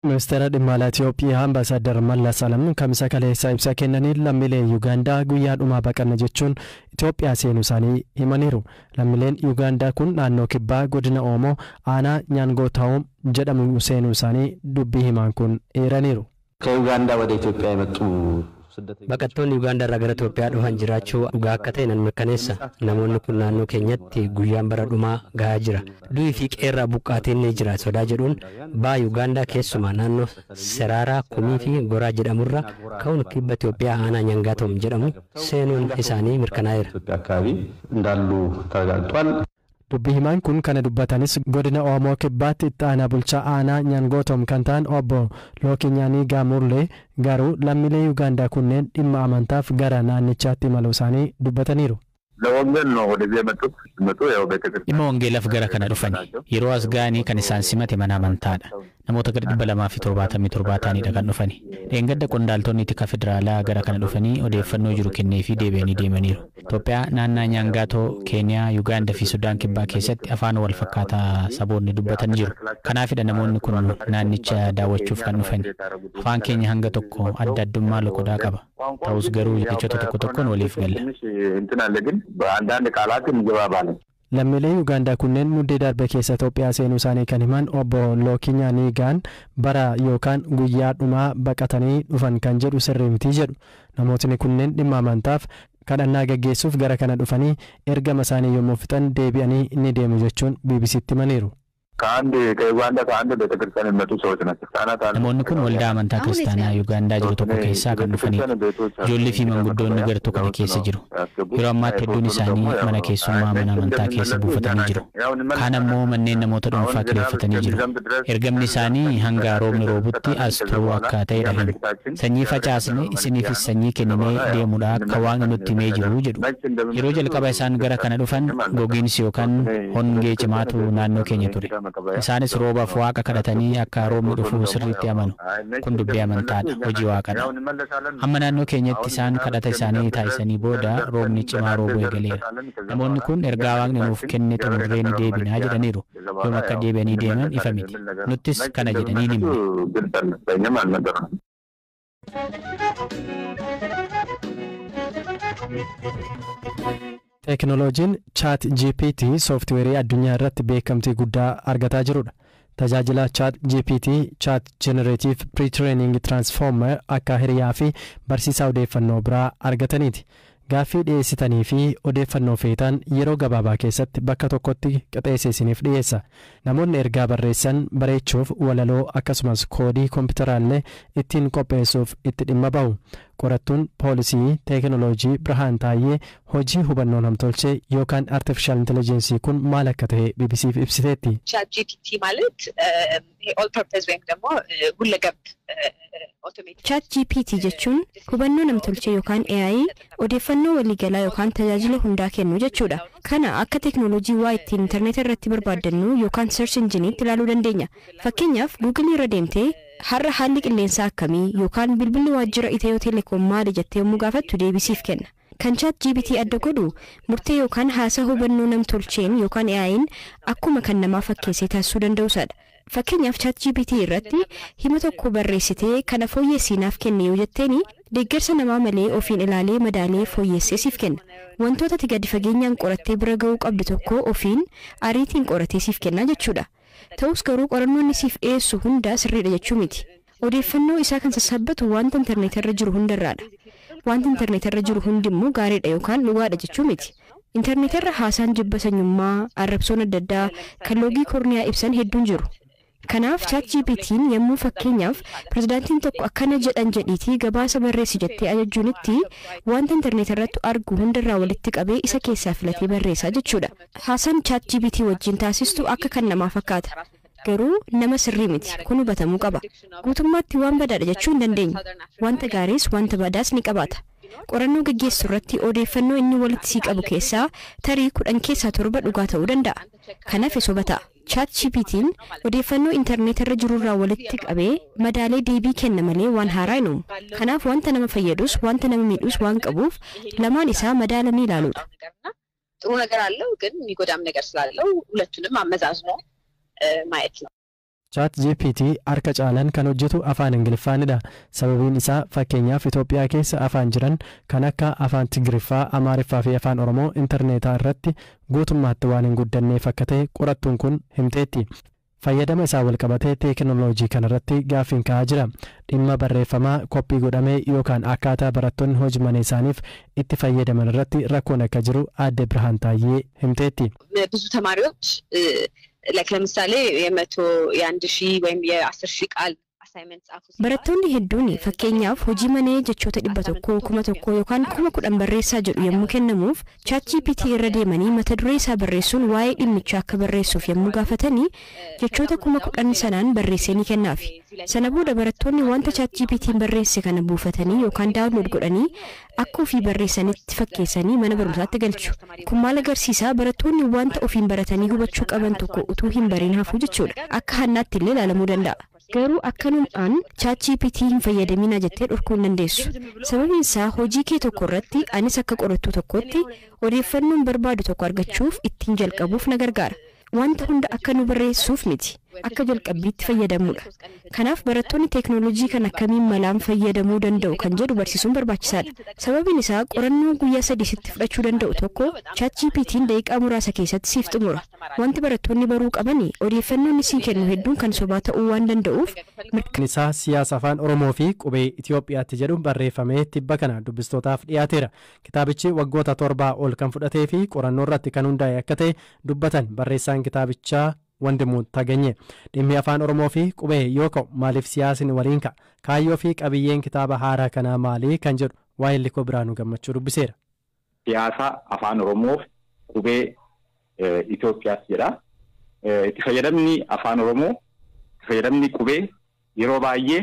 Ministeera dhimma alaa Itoophiyaa Ambaasaadar Mallas Alam kamisa kaleessa ibsa kennaniin lammiileen Yuugaandaa guyyaa dhumaa baqanna jechuun Itoophiyaa seenuu isaanii himaniiru. Lammiileen Yuugaandaa kun naannoo kibbaa godina Oomoo aanaa Nyaangootaawum jedhamu seenuu isaanii dubbii himaan kun eeraniiru. ከዩጋንዳ ወደ ኢትዮጵያ የመጡ Baqattoonni Ugaandaa irraa gara Itoophiyaa dhufan jiraachuu dhugaa akka ta'e nan mirkaneessa. Namoonni kun naannoo keenyatti guyyaan bara dhumaa gahaa jira. Du'ii fi qeerraa buqqaatiin ni jira sodaa jedhuun ba'a Ugaandaa keessumaa naannoo Seraaraa Kumii fi Goraa jedhamurra ka'uun kibba Itoophiyaa aanaa Nyangaatoom jedhamu seenuun isaanii mirkanaa'eera. ኢትዮጵያ አካባቢ እንዳሉ ተረጋግጧል። Dubbii himaan kun kana dubbatanis godina Oomoo kibbaatti itti aanaa bulchaa aanaa Nyaangootom kan ta'an obbo Lookinyaanii Gaamurlee garuu lammiilee Yuugaandaa kunneen dhimma amantaaf gara naannichaatti imaluu isaanii dubbataniiru. ለወንጌል ነው ወደዚህ የመጡት። ሲመጡ ያው ቤተክርስቲያን Dhimma wangeelaaf gara kana dhufani. Yeroo as ga'anii kan isaan simate mana amantaadha. Namoota gara 277 ta'anidha kan dhufani. Dheengadda qondaaltonni tika federaalaa gara kana dhufanii odeeffannoo jiru kenneefii deebi'anii deemaniiru. Itoophiyaa naannaa Nyaangaatoo, Keeniyaa, Yuugaandaa fi Sudaan kibbaa keessatti afaan wal fakkaataa saboonni dubbatan jiru. Kanaafidha namoonni kun naannicha daawwachuuf kan dhufani. Afaan keenya hanga tokko adda addummaa loqodaa qaba. Ta'us garuu jechoota tokko tokkoon waliif galla. ትንሽ እንትን አለ ግን በአንዳንድ ቃላት እንግባባለን። Lammiilee Yuugaandaa kunneen muddee darbe keessa Itoophiyaa seenuu isaanii kan himan obbo Lookinyaa Niigaan bara yookaan guyyaa dhumaa baqatanii dhufan kan jedhu sirrii miti jedhu. Namootni kunneen dhimma amantaaf kadhannaa gaggeessuuf gara kana dhufanii ergama isaanii yommuu fixan deebi'anii ni deemu jechuun BBCtti himaniiru. ከአንድ ከዩጋንዳ ከአንድ ቤተክርስቲያን የሚመጡ ሰዎች ናቸው። ህጻናት አሉ። Namoonni kun waldaa amantaa kiristaanaa Yuugaandaa jiru tokko keessaa kan dhufanidha. Ijoollee fi manguddoonni gartuu kana keessa jiru. Yeroo ammaatti hedduun isaanii mana keessummaa mana amantaa keessa buufatanii jiru. Kaan ammoo manneen namoota dhuunfaa kireeffatanii jiru. Ergamni isaanii hanga roobni roobutti as turuu akka ta'edha himu. Sanyii facaasne isiniifis sanyii kenninee deemuudha akka waaqni nutti himee jiru jedhu. Yeroo jalqaba isaan gara kana dhufan gogiinsi yookaan hongee cimaatu naannoo keenya ture. Isaanis roobaaf waaqa kadhatanii akka roobni dhufu sirriitti amanu. Kun dubbii amantaadha, hojii waaqadha. Amma naannoo keenyatti isaan kadhata isaanii taasisanii booda roobni cimaa roobuu eegaleera. Namoonni kun ergaa waaqni nuuf kenne xumurree ni deebinaa jedhaniiru. Yoom akka deebi'anii deeman ifa miti. Nuttis kana jedhanii ni himne. ግልጽ አለ። ለእኛም አልነገሩንም። Teekinooloojiin Chat GPT sooftiweerii addunyaa irratti beekamtii guddaa argataa jirudha. Tajaajila Chat GPT Chat Generative Pre-training Transformer akka hiriyaa fi barsiisaa odeeffannoo biraa argataniiti. Gaaffii dhiyeessitanii fi odeeffannoo feetan yeroo gabaabaa keessatti bakka tokkotti qixeessee isiniif dhiyeessa. Namoonni ergaa barreessan bareechuuf walaloo akkasumas koodii kompiitaraallee ittiin qopheessuuf itti dhimma bahu. Qorattuun poolisii teekinooloojii Birhaan Taayyee hojii hubannoo namtolchee yookaan artificial intelligence kun maal akka ta'e BBCf ibsiteetti. ቻት ጂፒቲ ማለት ኦል ፐርፐዝ ወይም ደግሞ ሁለገብ ኦቶሜትድ Chat GPT jechuun hubannoo namtolchee yookaan AI odeeffannoo waliigalaa yookaan tajaajila hundaa kennu jechuudha. Kana akka teeknooloojii waa ittiin intarneeta irratti barbaaddannu yookaan search engineetti ilaaluu dandeenya. Fakkeenyaaf Google irra deemtee har'a haalli qilleensaa akkamii yookaan bilbilli waajjira Itiyoo Telekoom maali jettee yommuu gaafattu deebisiif kenna. Kan Chat GPT adda godhu murtee yookaan haasaa hubannoo namtolcheen yookaan AI'n akkuma kan namaa fakkeessee taasisuu danda'uusaadha. Fakkeenyaaf Chat GPT irratti hima tokko barreessitee kana fooyyessii naaf kenni yoo jetteeni deeggarsa namaa malee ofiin ilaalee madaalee fooyyessee siif kenna. Wantoota ati gadi fageenyaan qorattee bira ga'uu qabdu tokko ofiin ariitiin qoratee siif kenna jechuudha. Ta'us garuu qorannoon inni siif dhiyeessu hunda sirriidha jechuu miti. Odeeffannoo isaa kan sassaabbatu wanta intarneetii irra jiru hundarraadha. Wanti intarneetii irra jiru hundi immoo gaariidha yookaan dhugaadha jechuu miti. Intarneetii irra haasaan jibba sanyummaa, arrabsoon adda addaa kan loogii korniyaa ibsan hedduun jiru. Kanaaf Chat GPT'n yommuu fakkeenyaaf pirezidaantiin tokko akkana jedhan jedhiitii gabaasa barreessi jettee ajajjuunitti wanta intarneet irratti argu hundarraa walitti qabee isa keessaa filatee barreessaa jechuudha. Haasaan Chat GPT wajjin taasistu akka kan namaa fakkaata. Garuu nama sirrii miti. Kun hubatamuu qaba. Guutummaatti waan badaadha jechuu hin dandeenyu. Wanta gaariis wanta badaas ni qabaata. Qorannoo gaggeessu irratti odeeffannoo inni walitti sii qabu keessaa tarii 10 keessaa 7 dhugaa ta'uu danda'a. Kanaaf soba ta'a. Chat GPT'n odeeffannoo intarneet irra jirurraa walitti qabee madaalee deebii kenna malee waan haaraa hin uumu. Kanaaf wanta nama fayyadus wanta nama miidhus waan qabuuf lamaan isaa madaalanii ilaaluudha. ጥሩ ነገር አለው ግን የሚጎዳም ነገር ስላለው ሁለቱንም አመዛዝኖ ማየት ነው። Chat GPT harka caalan kan hojjetu afaan Ingiliffaanidha. Sababiin isaa fakkeenyaaf Itoophiyaa keessa afaan jiran kan akka afaan Tigiriffaa, Amaariffaa fi afaan Oromoo intarneetaa irratti guutummaatti waan hin guddanneef akka ta'e qorattuun kun himteetti. Fayyadama isaa walqabatee teekinooloojii kanarratti gaaffiin ka'aa jira. Dhimma barreeffamaa koppii godhamee yookaan akkaataa barattoonni hojii mana isaaniif itti fayyadaman irratti rakkoon akka jiru aadde Birhaan Taayyee himteetti. ብዙ ተማሪዎች ላይክ ለምሳሌ የመቶ የአንድ ሺህ ወይም የአስር ሺህ ቃል Barattoonni hedduun fakkeenyaaf hojii manee jechoota 100, 1000 yookaan 10,000 barreessaa jedhu yommuu kennamuuf, ChatGPT irra deemanii mata duree isaa barreessuun waa'ee dhimmichaa akka barreessuuf yommuu gaafatanii, jechoota 10,000 sanaan barreessee ni kennaafi. Sana booda barattoonni wanta ChatGPT'n barreesse kana buufatanii yookaan download godhanii akka ofii barreessanitti fakkeessanii mana barumsaatti galchu. Kun maal agarsiisaa? Barattoonni wanta ofiin baratanii hubachuu qaban tokko utuu hin bariin hafuu jechuudha. Akka hannaatti illee ilaalamuu danda'a. Garuu akkanumaan ChatGPT hin fayyadaminaa jettee dhorkuu hin dandeessu. Sababiin isaa hojii kee tokko irratti anis akka qorattuu tokkotti odeeffannoon barbaadu tokko argachuuf ittiin jalqabuuf na gargaara. Wanta hunda akka nu barreessuuf miti. Akka jalqabbiitti fayyadamuudha. Kanaaf barattoonni teeknooloojii kan akkamiin malaan fayyadamuu danda'u kan jedhu barsiisuun barbaachisaadha. Sababiin isaa qorannoo guyyaa 3 sitti fudhachuu danda'u tokko ChatGPT'n daqiiqaa muraasa keessatti siif xumura. Wanti barattoonni baruu qaban odeeffannoon isin kennu hedduun kan sobaa ta'uu waan danda'uuf. Isaa siyaasa afaan Oromoo fi qubee Itoophiyaatti jedhu barreeffamee tibba kana dubbistootaaf dhiyaateera. Kitaabichi waggoota 7 ol kan fudhatee fi qorannoo irratti kan hundaa'e akka ta'e dubbatan barreessaan kitaabichaa Wandimuu Taganyee. Dhimmi afaan Oromoo fi qubee yoo ka'u maaliif siyaasni waliin ka'a? Kaayyoo fi qabiyyeen kitaaba haaraa kanaa maali kan jedhu waa'ee Likoo Biraanuu Gammachuu dubbiseera. Siyaasa afaan Oromoo fi qubee Itoophiyaas jedha. Itti fayyadamni afaan Oromoo, itti fayyadamni qubee yeroo baay'ee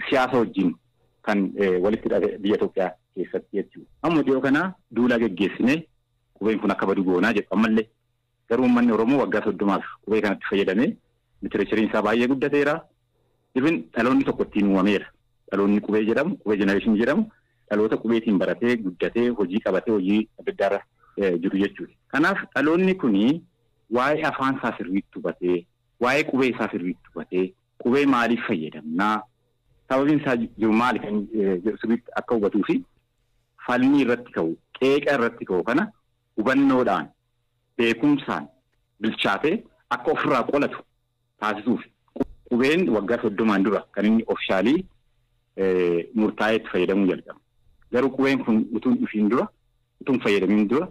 siyaasa wajjin kan walitti hidhate biyya Itoophiyaa keessatti jechuudha. Amma dhiyoo kana duula geggeessinee qubeen kun akka badu goonaa jedhu ammallee. Garuu uummanni Oromoo waggaa 30 qubee kanatti fayyadamee litireechariin isaa baay'ee guddateera. Ifin dhaloonni tokko ittiin uumameera. Dhaloonni qubee jedhamu, qubee jenereeshinii jedhamu, dhaloota qubeetiin baratee guddatee hojii qabatee hojii adda addaarra jiru jechuudha. Kanaaf dhaloonni kuni waa'ee afaan isaa sirriitti hubatee, waa'ee qubee isaa sirriitti hubatee, qubee maaliif fayyadamnaa? Sababiin isaa jiru maali kan jedhu sirriitti akka hubatuu fi falmii irratti ka'u, qeeqa irratti ka'u kana hubannoodhaan beekumsaan bilchaatee akka ofirraa qolatu taasisuuf qubeen waggaa 30 dura kan inni ofishaalii murtaa'ee itti fayyadamuu jalqabe. Garuu qubeen kun utuu hin dhufiin dura, utuu hin fayyadamiin dura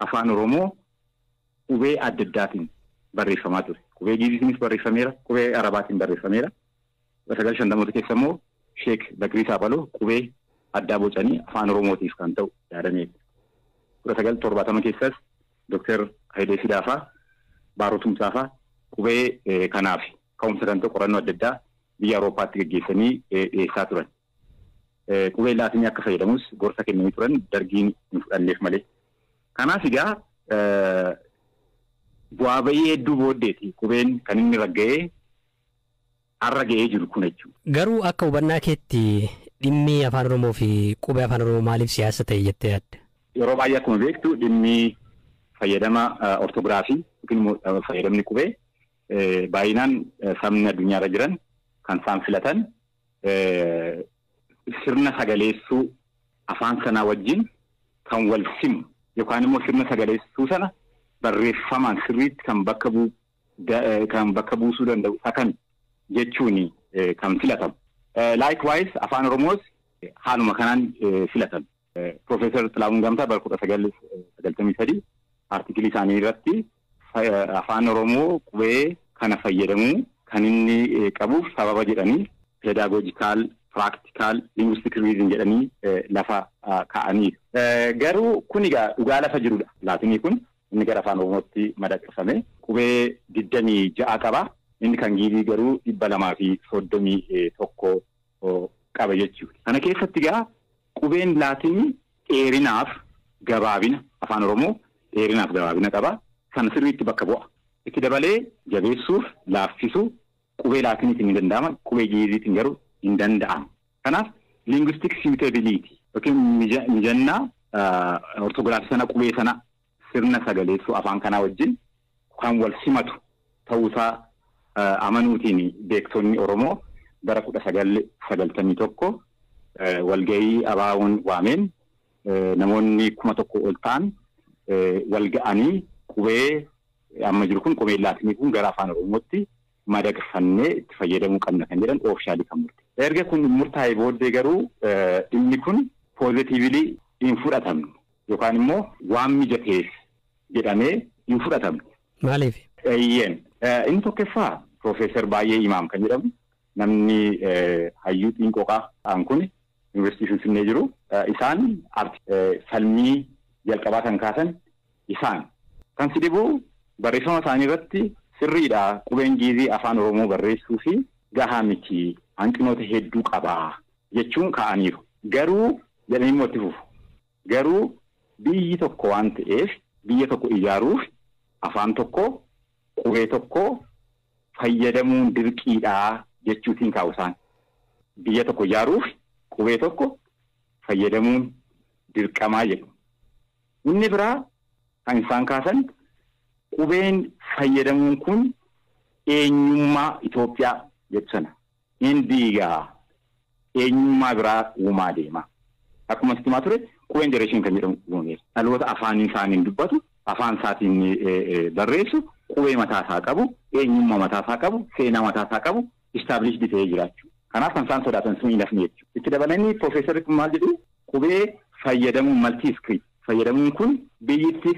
afaan Oromoo qubee adda addaatiin barreeffamaa ture. Qubee Giiziitiinis barreeffameera, qubee Arabaatiin barreeffameera. 1950 keessa immoo Sheek Bakrii Saabaloo qubee addaa bocanii afaan Oromootiif kan ta'u yaadameera. 1970 keessas Dr. Hayilee Fidaafaa, Baaroo Tumsaafaa qubee kanaaf ka'umsa kan ta'u qorannoo adda addaa biyya Awurooppaatti geggeessanii dhiyeessaa turan. Qubee laatinii akka fayyadamus gorsa kennanii turan, dargiin hin fudhanneef malee. Kanaaf egaa bu'aa ba'ii hedduu booddeeti qubeen kan inni ragga'ee har'a ga'ee jiru kun jechuudha. Garuu akka hubannaa keetti dhimmi afaan Oromoo fi qubee afaan Oromoo maaliif siyaasa ta'e jettee yaadda? Yeroo baay'ee akkuma beektu dhimmi fayyadama ortoogiraafii yookiin immoo fayyadamni qubee baay'inaan sabni addunyaarra jiran kan isaan filatan sirna sagaleessuu afaan sanaa wajjin kan wal simu yookaan immoo sirna sagaleessuu sana barreeffamaan sirriitti kan bakka buusuu danda'u isa kami jechuun kan filatamu. Likewise afaan Oromoos haaluma kanaan filatamu. Profeesar Xilahuun Gamtaa bara 1993 artikilii isaanii irratti afaan Oromoo qubee kana fayyadamuu kan inni qabuuf sababa jedhanii pedagogical, practical, linguistic reason jedhanii lafa kaa'anii. Garuu kun egaa dhugaa lafa jirudha. Laatinii kun inni gara afaan Oromootti madaqfame qubee 26 qaba. Inni kan Giizii garuu 231 qaba jechuudha. Kana keessatti egaa qubeen laatinii dheerinaaf gabaabina afaan Oromoo dheerinaaf gabaabina qaba. Sana sirriitti bakka bu'a. Itti dabalee jabeessuuf laaffisuu qubee laatiniitiin ni danda'ama. Qubee Giiziitiin garuu hin danda'amu. Kanaaf linguistic suitability yookiin mijannaa ortoogiraafii sana qubee sana sirna sagaleessuu afaan kanaa wajjin kan wal simatu ta'uusaa Amanuutiin beektonni Oromoo bara 1991 walga'ii ABO'n waameen namoonni 1000 ol ta'an walga'anii qubee amma jiru kun qubee laatinii kun gara afaan Oromootti madaqfannee itti fayyadamuu qabna kan jedhan oofishaalii kan murte. Erga kun murtaa'e booddee garuu dhimmi kun positively hin fudhatamne yookaan immoo waan mijateef jedhamee hin fudhatamne. Maaliif? Eeyyeen. Inni tokkoffaa Piroofeesar Baay'ee Imaam kan jedhamu namni hayyuu xiinqoqaa ta'an kun Yuunivarsiitii Finfinnee jiru. Isaan falmii jalqabaa kan kaasan isaan. Kan si dhibu barreeffama isaanii irratti sirriidha qubeen Giizii afaan Oromoo barreessuu fi gahaa miti hanqinoota hedduu qabaa jechuun kaa'aniiru. Garuu jedhanii immoo itti fufu. Garuu biyyi tokko waan ta'eef biyya tokko ijaaruuf afaan tokko qubee tokko fayyadamuun dirqiidhaa jechuutiin kaa'u isaan. Biyya tokko ijaaruuf qubee tokko fayyadamuun dirqamaa jedhu. Inni biraa kan isaan kaasan qubeen fayyadamuun kun eenyummaa Itoophiyaa jedhu sana hin diigaa eenyummaa biraa uumaa deema. Akkuma sitti himaa ture qubeen jenereeshinii kan jedhamu uumameera. Dhaloota afaan isaaniin dubbatu, afaan isaatiin barreessu, qubee mataa isaa qabu, eenyummaa mataa isaa qabu, seenaa mataa isaa qabu, establish ta'ee jiraachuu. Kanaaf kan isaan sodaatan sun hin hafne jechuudha. Itti dabalanii piroofeesarri kun maal jedhu qubee fayyadamuun multi script fayyadamuun kun biyyittii